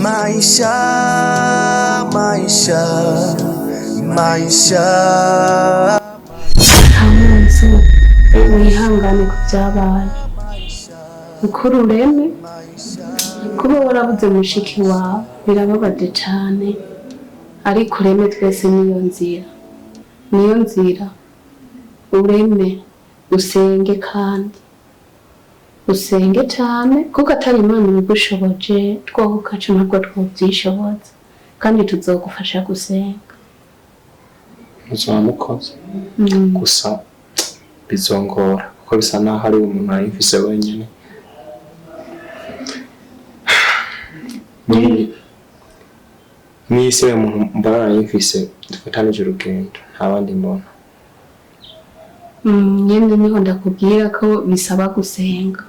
Maisha, maisha, maisha. Nta wihangane ku byabaye, ukuri ureme. Kuba warabuze mushiki wawe birababaje cane, ariko ureme, twese niyo nzira, niyo nzira. Ureme, usenge, kandi usenge cane, kuko atari Imana ibigushoboje, twowe ubwacu ntabwo twovyishoboza, kandi tuzogufasha gusenga. Muzaba mukoze. Gusa bizongora kuko bisa naho ari umuntu nari mfise wenyine. Mw'isi we muntu mbona nari mfise dufatanije urugendo, nta bandi mbona. Nyene niho ndakubwira ko bisaba gusenga,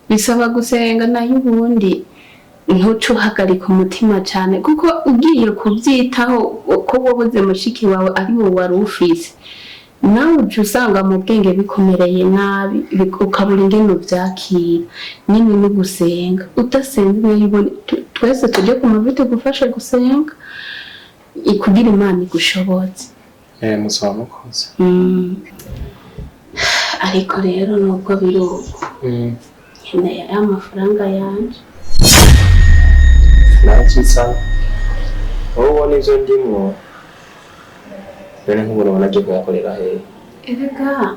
bisaba gusenga. Nayo ubundi ntuce uhagarika umutima cane, kuko ugiye kuvyitaho ko wabuze mushiki wawe ari wowe wari ufise, nawe uca usanga mu bwenge bikomereye nabi, ukabura ingene uvyakira. Nyene no gusenga, udasenze nayo ubundi twese tuje ku mavi tugufashe gusenga kugira Imana igushoboze. Muzaba mukoze. Ariko rero nubwo biri uko, nkeneye ya mafaranga yanje. Navyizana, wowe ubona ivyo ndimwo, none nk'ubu ubona agiye kuyakorera hehe? Erega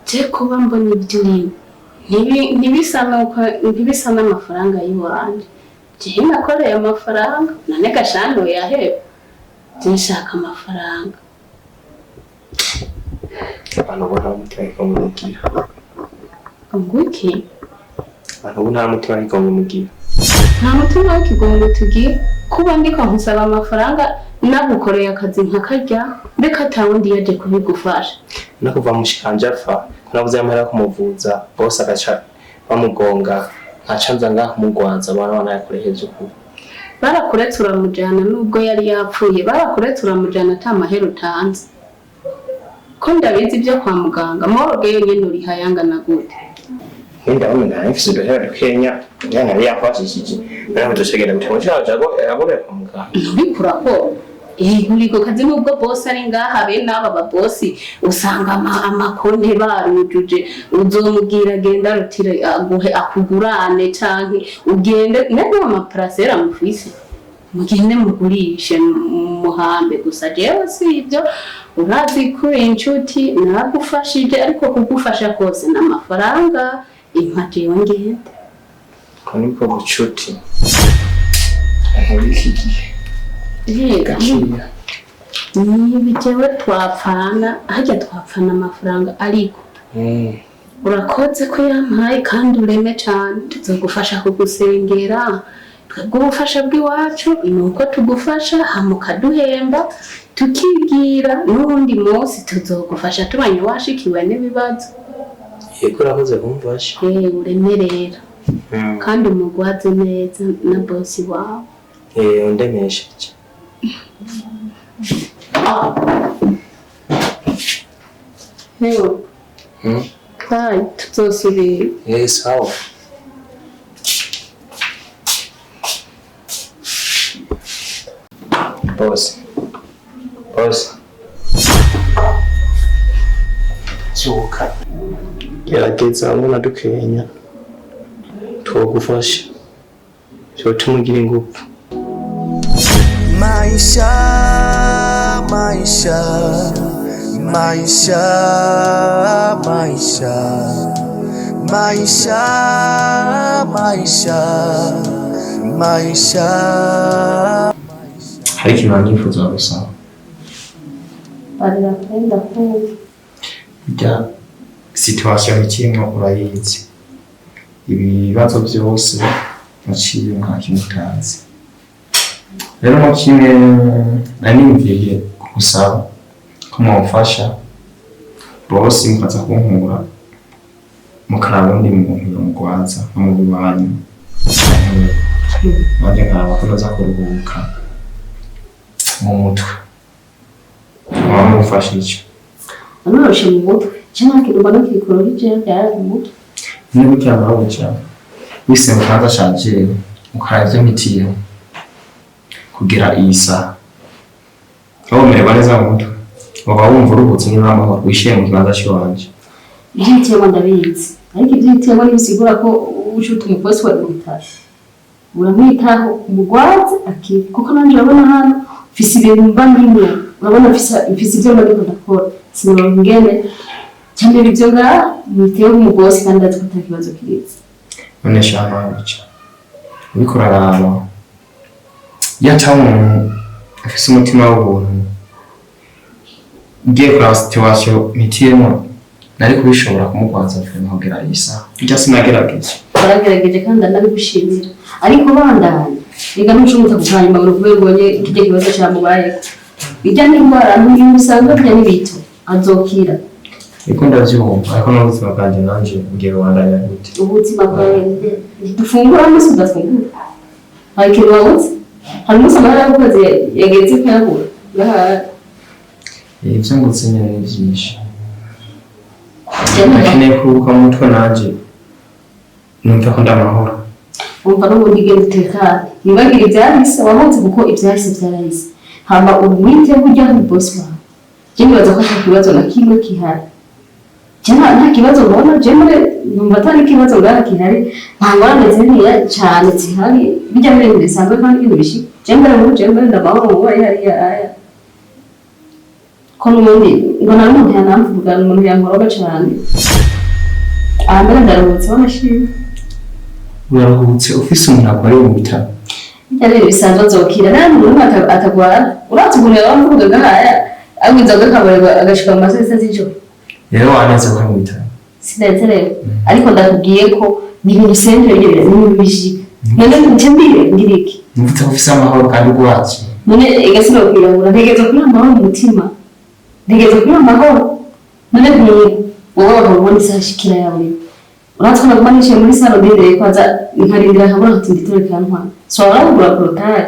je kuba mbona ibyo urimo ntibisa nuko ntibisa n'amafaranga y'iwanje. Jewe nakoreye amafaranga, none gashani uyaheba? Je nshaka amafaranga. Abantu ubu nta mutima w'igomwe mugira. Nguki? Abantu ubu nta mutima w'igomwe mugira. Nta mutima w'ikigongo tugira. Kuba ndiko nkusaba amafaranga, nagukoreye akazi nkakarya, mbega atawundi yaje kubigufasha? No kuva mushikanje apfa, ko nabuze amahera yo kumuvuza, bose agaca bamugonga, nkaca nza ngaha kumugwaza, abana banayakoreye vy'ukuri. Barakuretse uramujana nubwo yari yapfuye, barakuretse uramujana ata mahera utanze. Ko ndabizi, ibyo kwa muganga, morgue yonyene uriha yangana gute? Nk'indabona nari mfise uduhera dukenya nyana yari yamfashishije, none ducegera gute mushikanje agoreye kwa muganga? Uriko urakora uri ku kazi, nubwo bosi ari ngaha, bene aba babosi usanga amakonte barujuje. Uzomubwira agenda rutire aguhe akugurane, canke ugende nubwo amaparasera mufise, mugende mugurishe muhambe. Gusa jewe si ibyo, urazi ko uri inshuti, naragufashije, ariko kugufasha kose n'amafaranga. Impa jewe ngende. Ko nibwo bucuti muri iki gihe? Yega. Gaciya. Niba jewe twapfana harya, twapfana amafaranga, ariko urakoze ko yampaye, kandi ureme cane, tuzogufasha kugusengera. Twebwe ubufasha bw'iwacu ni uko tugufasha, hama ukaduhemba, tukigira. N'uwundi munsi tuzogufasha tubanye washikiwe n'ibibazo. Yego, urakoze kumfasha. Ureme rero, kandi umugwaze neza na bosi wawe. Undemesheje. Hewe. Bye, tuzosubira. Sawa. Bosi. Bosi. Zuka. Gerageza mbona dukenya. Twogufasha. Vyotuma ugira ingufu. Maisha, maisha, maisha, maisha, maisha, maisha, maisha. Hari ikintu nifuza gusaba. Barira kwenda kumva. Burya situation ikirimo urayizi. Ibibazo byose naciye nta kintu utazi. Rero mo kimwe nari niyumviriye kugusaba ko mwamfasha, bose mukaza kunkura, mukaraba undi muntu yomugwaza nko mu biwanyu canke wewe. Nanjye nkaraba ko noza kuruhuka mu mutwe. Mwaba mumfashije. Unoroshe mu mutwe cyangwa mbona kikuru je byara mu mutwe? Niba ukira mabuja wise mu kibanza ca jewe, ukaraba ivyo mpitiyemwo. Kugera iyi saha wowe umererwa neza mu mutwe, uba wumva uruhutse niba amahoro, wishyire mu kibanza cy'iwanje. Ibyitiyemo ndabizi, ariko ibyitiyemo ntibisigura ko uca umukozi wawe mu bitaro uramwitaho, umugwaze akira, kuko nanjye urabona hano mfise ibintu mba ndimwo, urabona mfise ibyo mba ndiko ndakora, sinabona ingene cyane ibyo ngaha mwiteho nk'umugosi, kandi ndazi ko ata kibazo kiriza. None shama, bica uriko uraraba, iyo ataba umuntu afise umutima w'ubuntu, ugiye kuraba situation mpitiyemo, nari kubishobora kumugwaza vraiment kugera iyi saha? Irya sinagerageje. Waragerageje kandi ndanabigushimira, ariko bandanya reka ntucumuta ku kanyuma ngo kubera ubonye kirya kibazo cyamubayeko. Bijya n'indwara n'ibintu bisanzwe, bijya n'ibito, azokira. Ariko ndavyumva, ariko n'ubuzima bwanje nanje ngiye kubandanya gute? Ubuzima bwawe, ntidufungura umunsi udafungura, hari ikintu wabuze? Hari umunsi amahera y'ukwezi yagenze kuyabura ngaha? Ivyo ngutse nyene ni vyinshi. Ndakeneye kuruhuka mu mutwe, nanje numva ko ndamahoro. Wumva n'ubundi genda utekane, wibagire ibyahise wahunze, kuko ibyahise byarahise. Hama umwiteho ujya mu bosi wawe. Je nibaza ko ata kibazo na kimwe gihari. Je nta kibazo mbona, je muri numva atari ikibazo ngaha gihari, nta ngorane ziriya cane zihari. Bijya muri ibintu bisanzwe kandi ibintu bishika. Je mbere muri je mbere ndamahoro ubu ari hariya aya ko n'ubundi mbona n'umuntu yanamvuga, umuntu yankoroga cane. Aha mbere ndaruhutse w'amashimwe. Uraruhutse ufise umuntu arwariye mu bitaro? Bijya rero bisanzwe, azokira. Nta muntu n'umwe atagwara. Uratse ukuntu yaba ngahaya anywa inzoga akaborerwa agashika mu masaa 6 z'ijoro. Rero waneze ko ari mu bitaro? Sinetse ariko ndakubwiye ko ni ibintu simple, ibyo bintu ni ibintu bishika. None nce mbire ngira iki? Nuvutse ko ufise amahoro kandi urwaje. None ega kwirabura, ntegereza kuba amahoro mu mutima, ntegereza kuba amahoro. None nk'ubu wowe waba ubona isaha ishikira yawe, uratse ko naguma nicaye muri salon ndindiriye ko aza, nkarindira nkabura ati nditore kantwara, so warabugura porotari.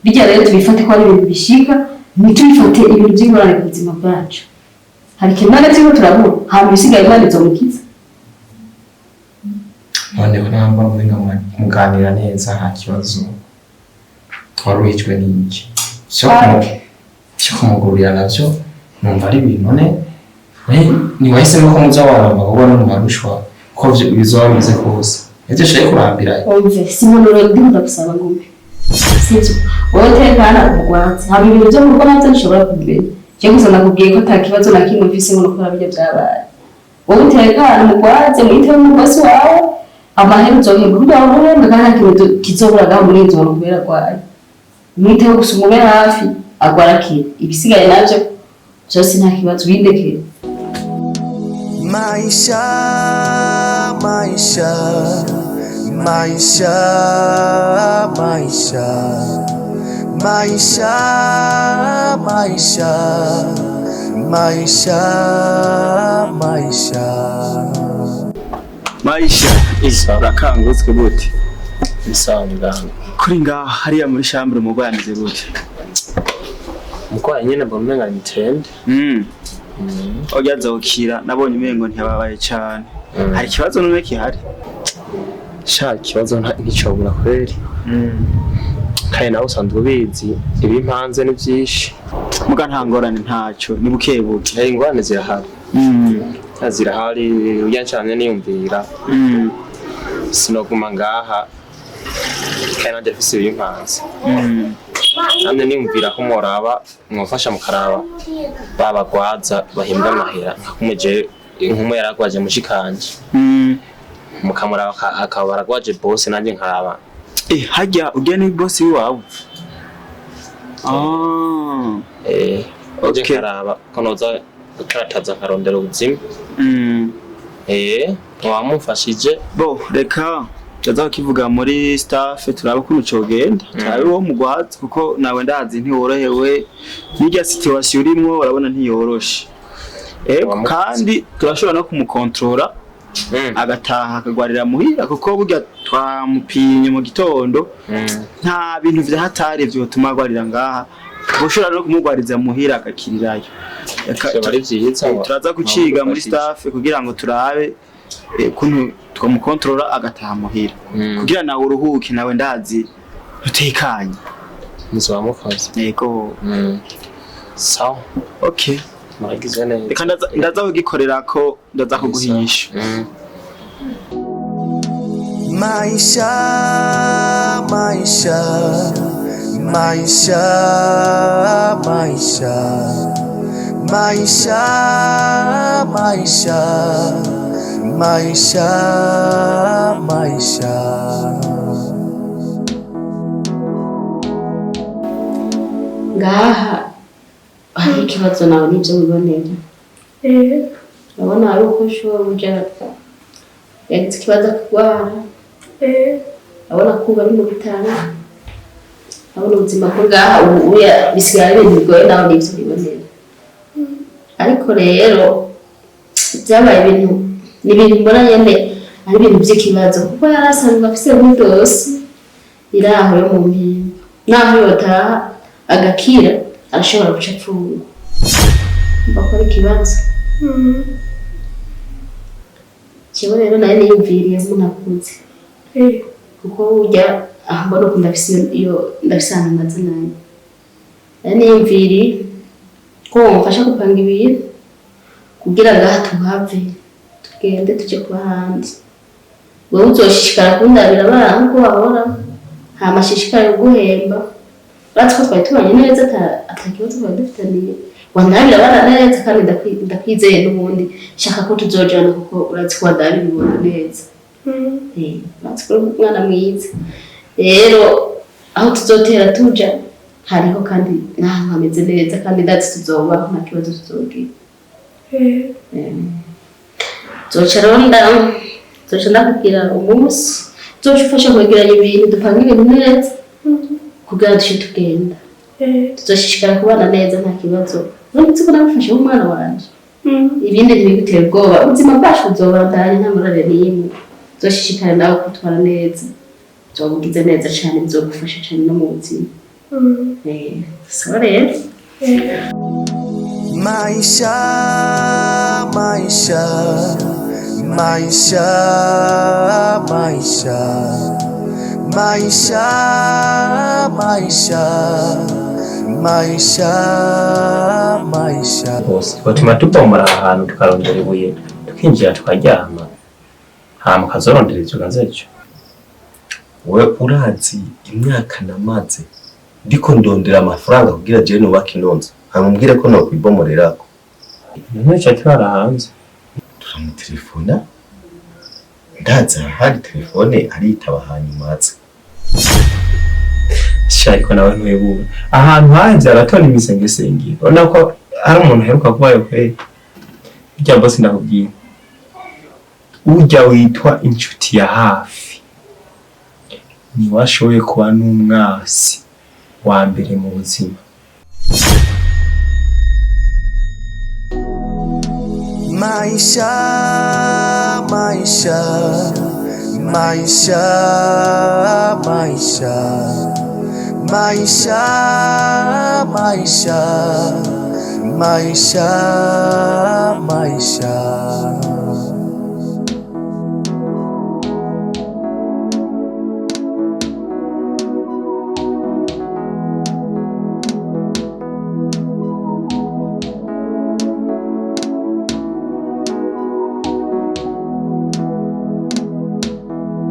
Bijya rero tubifate ko ari ibintu bishika, ntitubifate ibintu by'ingorane ku buzima bwacu. Hari ikintu none turiko turabura, hama ibisigaye Imana izomukiza. Noneho namba umenga muganira neza, nta kibazo, twaruhijwe n'iki cyo kumugurira navyo numva ari ibintu. None ntiwahisemo ko muza waramba kuko no mubarushwa ko bizoba bimeze kose, ivyo ushaka kurambira. Umve, si impanuro ndimo ndagusaba ngo umpe, sibyo? Wowe tekana, umugwatsi, haba ibintu byo mu rugo nabyo nshobora kubimenya. Je gusa nakubwiye ko ata kibazo na kimwe mfise ngo nukora bijya byabaye. Wowe utekane, umugwaze, mwiteho umugosi wawe, amahera uzohembwa kugira ngo uhembwe, kandi nta kintu kizobura ngaho muri inzu ngo kubera arwaye. Umwiteho gusa, umube hafi, agwara akira. Ibisigaye navyo byose nta kibazo, bindekere. Maisha, maisha, maisha, maisha, maisha, maisha, maisha, maisha. Maisha, urakangutswe gute? Bisawa, muganga. Kuri ngaha hariya muri chambre umurwayi ameze gute? Umurwayi nyene mbona umenga ni mitende. Oya, azokira, nabonye umengo ntiyababaye cane. Hari ikibazo none kihari? Sha, ikibazo nticobura kweri, kandi nawe usanzwe ubizi, ibimpanze ni vyinshi. Muga nta ngorane, ntaco, ni buke buke. Ingorane zirahari. Zirahari, urya ncamye niyumvira, sinoguma ngaha kandi nanje mfise ibimpanze. Namye niyumvira ko mworaba mwofasha, mukaraba babagwaza bahembwa amahera nka kumwe je nkumwe yaragwaje mushikanje, mukamuraba akaba aragwaje bose, nanje nkaraba. Eh, harya urya ni boss wawe? Ah. Nanje nkaraba ko noza gutarataza nkarondera ubuzima. Mwamumfashije. Bo reka ndaza kukivuga muri staff, turabe ukuntu cogenda, turabe uwo mugwaza, kuko nawe ndazi ntiworohewe n'irya situation urimwo, urabona ntiyoroshe. Kandi turashobora no kumukontorora, agataha akagwarira muhira, kuko burya twamupimye mu gitondo, nta bintu vya hatari vyotuma agwarira ngaha. Ushobora no kumugwariza muhira agakirirayo. Vyoba ari vyiza. Turaza kuciga muri staff kugira ngo turabe ukuntu twamukontorora agataha muhira, kugira nawe uruhuke, nawe ndazi utekanye. Muzoba mukoze. Yego. Sawa. Okay. Muragize neza. Reka ndaza kugikorerako, ndaza kuguha inyishu. Maisha, maisha, maisha, maisha, maisha, maisha, maisha, maisha. Ngaha hari ikibazo nawe nibyo wibonera. Urabona hari uko ushobora kuja yagize ikibazo akagwara, urabona ko ubu ari mu bitaro, urabona ubuzima bwo ngaha ubu uya bisigaye ari ibintu bigoye nawe nibyo wibonera. Ariko rero byabaye ibintu, ni ibintu mbona nyene ari ibintu by'ikibazo kuko yari asanzwe afise nk'idosi iri aho yo mu mpimba, naho yotaha agakira arashobora guca apfungwa. Bakora ikibazo. Jewe rero nari niyumviriye nk'umuntu akuze, kuko burya aho mbona ukuntu ndafise iyo ndafise ahantu maze nanjye nari niyumviriye ko womfasha gupanga ibintu kugira ngaha tuhave tugende tuje kuba ahandi. Wewe uzoshishikara kundabira abana nkuko wahora, hama ashishikare kuguhemba. Uretse ko twari tubanye neza ata kibazo twari dufitaniye, wandabira abana neza kandi ndakwizeye n'ubundi shaka ko tuzojana kuko urazi ko wandabira ibintu neza. Urazi ko uri umwana mwiza. Rero aho tuzotera tuja hariho kandi n'ahantu hameze neza kandi ndazi tuzobaho nta kibazo tuzogira. Nzoca rero nzoca ndakubwira umunsi uzoca ufasha kwegeranya ibintu dupange ibintu neza kugira duce tugenda. Tuzoshishikara kubana neza nta kibazo. Uretse ko nagufashe nk'umwana wanje, ibindi ntibigutera ubwoba, ubuzima bwacu buzobandanya nta ngorane n'imwe. Uzoshishikare nawe kwitwara neza, uzoba ugize neza cane, bizogufasha cane no mu buzima. Sawa rero. Maisha, maisha, maisha, maisha, maisha, maisha, maisha, maisha. Bose batuma tubomora ahantu tukarondera ibuye tukinjira tukaryama, hama ukazorondera ivyo gazejo. Wewe urazi imyaka namaze ndiko ndondera amafaranga kugira jewe nubake ino nzu, nkamubwire ko nokwibomorerako. None ca turara hanze. Turamutelefona, ndaza hari telefone aritaba hanyuma aza. Sha ariko nawe ntwebura ahantu hanze aratona imisengesenge, urabona ko hari umuntu aheruka kubayo kweri. Burya bose ndakubwira, urya witwa inshuti ya hafi niwe ashoboye kuba n'umwasi wa mbere mu buzima. Maisha, maisha, maisha, maisha, maisha, maisha, maisha, maisha.